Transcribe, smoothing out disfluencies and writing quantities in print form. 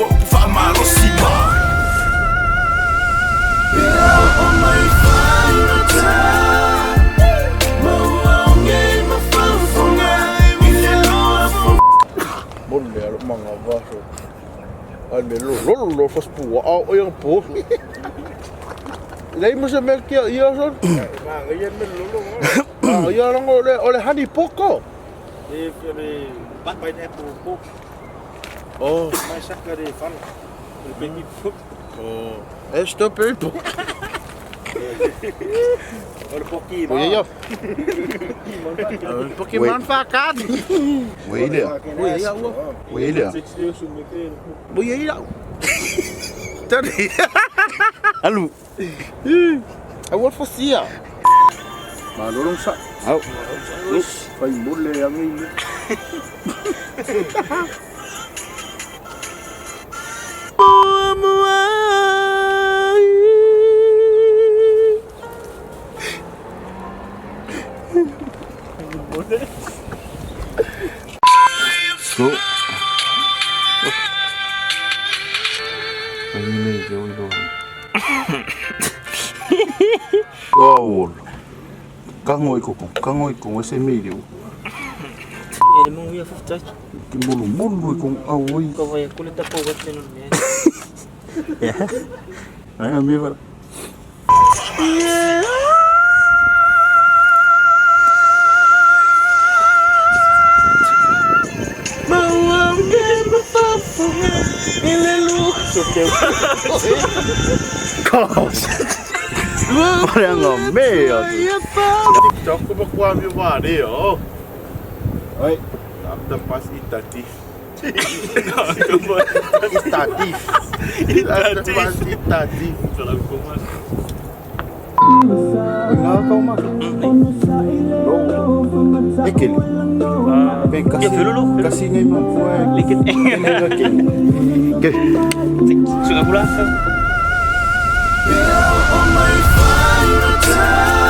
lua upu faamalosi ma. Mole alo manga vaso. Ai me lo lo lo fas pua au o yang po. Lei mo se mea kia ia son. Manga ia me lo lo. Ah ia longo le ole hani poko. E le pineapple pork. Oh. Mai saka de fala. Le baby pork. Oh. E strawberry pork. O le poki O ia. Pokemon fakat. Ua i lea. Ua ia ua. Ua i lea. Ua ia. Tani. Alu. Aua fosia. Malolong sa. Au. Fai mole angi. Go. Ai ni me yo ilo. Oh. Kango i koko, kango i kongo se me io. E le mungu ia fuftai. Ki mulu mulu i kong au i. Ka vai kule tapo wat le no me. Ai a me vara. Ore anga me atu. TikTok ko bakwa mi wa re o. Oi, ta pas itati. Itati. Itati. Itati. Nga kau ma. No. Ekeli. Pe kasi. Kasi ngai ma pua. Likit. Ke. Suka pula. Oh my final time.